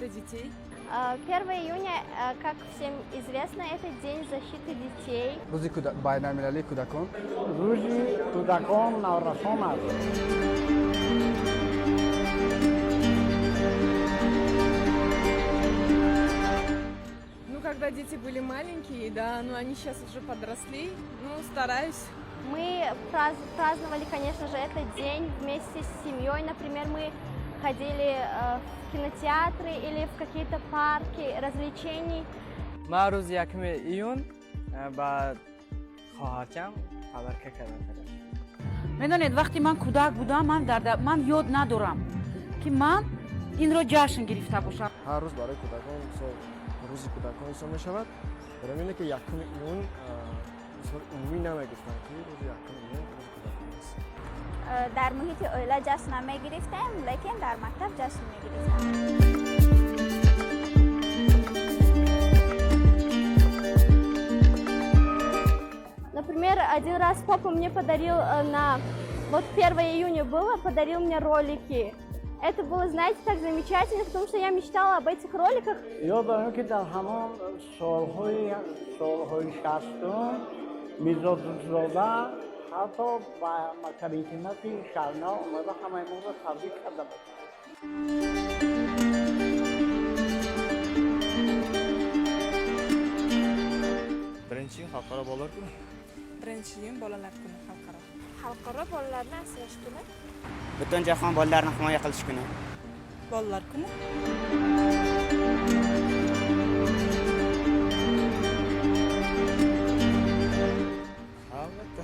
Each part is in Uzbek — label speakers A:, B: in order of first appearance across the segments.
A: Защита детей.
B: 1 июня, как всем известно, это День защиты детей.
C: Рӯзи байналмилалии кӯдакон.
D: Рӯзи кӯдакон, наврасон аст.
A: Ну, когда дети были маленькие, да, но они сейчас уже подросли, ну, стараюсь.
B: Мы праздновали, конечно же, этот день вместе с семьей. Например, мы ходили в кинотеатры или в какие-то парки развлечений.
E: Ман рӯзи 1 июн ба хоҳарчам подарка кардам.
F: Медонед, вақте ман кӯдак будам, ман дар ман ёд надорам, ки ман инро ҷашн гирифта бошам.
G: Ҳар рӯз барои кӯдакон, мисол, рӯзи кӯдакон ҳисоб мешавад. Барои ине ки 1 июн, мисол, умумӣ намегуфтанд, ки рӯзи 1 июн рӯзи кӯдакон аст.
H: Дар муҳити оила ҷашн намегирифтем, лекин дар мактаб ҷашн мегирифтем.
B: Например, один раз папа мне подарил на... Вот 1 июня было, подарил мне ролики. Это было, знаете, так замечательно, потому что я мечтала об этих роликах.
D: Ёд дорам, ки дар ҳамон солҳои 60-ум Мирзо Турсунзода ҳатто ба мактаби интернати Шаҳрнав омада, ҳамаи моро табрик карда буд.
I: 1 iyun xalqaro bolalar kuni.
A: 1 iyun bolalar kuni, xalqaro.
J: Xalqaro bolalarni asrash kuni.
K: Butunjahon bolalarni himoya qilish kuni.
A: Bolalar kuni.
I: Albatta,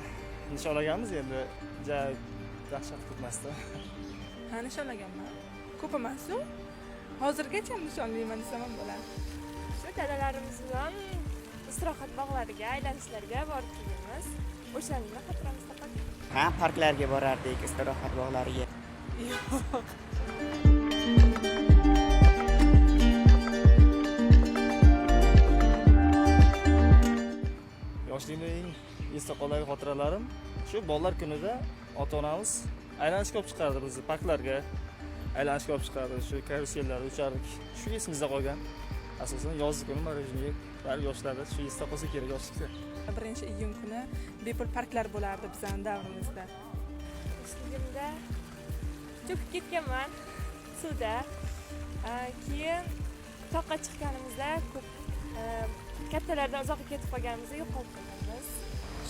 I: nishonlaganmiz endi, ja dahshat ko'pmasda.
A: Ha, nishonlaganman. Ko'p emasu, hozirgacha nishonlayman desam ham bo'ladi.
J: Shu dadalarimiz bilan istirohat bog'lariga, aylanishlarga borib kelganmiz. O'shani xotiramizda qolgan.
K: Ha, parklarga borardik, istirohat bog'lariga.
A: Yo'q.
I: Yoshligimda eng esda qoladigan xotiralarim shu bolalar kunida ota onamiz aylanishga olib chiqardi bizni, parklarga aylanishga olib chiqardi, shu karusellarda uchardik. Shu esimizda qolgan asosan. Yozgi kuni мороженое, bari yoshlarda shu esda qolsa kerak yoshlikda.
A: 1 iyun kuni bepul parklar bo'lardi bizani davrimizda.
J: Yoshligimda cho'kib ketganman suvda. Keyin toqqa chiqqanimizda ko'p kattalardan uzoqqa ketib qolganimizda yo'qolib qolganmiz.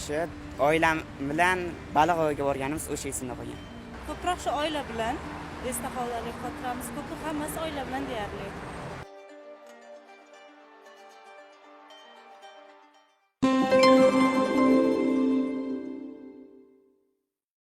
K: Shu oilam bilan baliq oviga borganimiz, o'sha esimda qolgan.
L: Ko'proq shu oila bilan esda qolarli xotiramiz ko'p, hammasi oila bilan deyarli.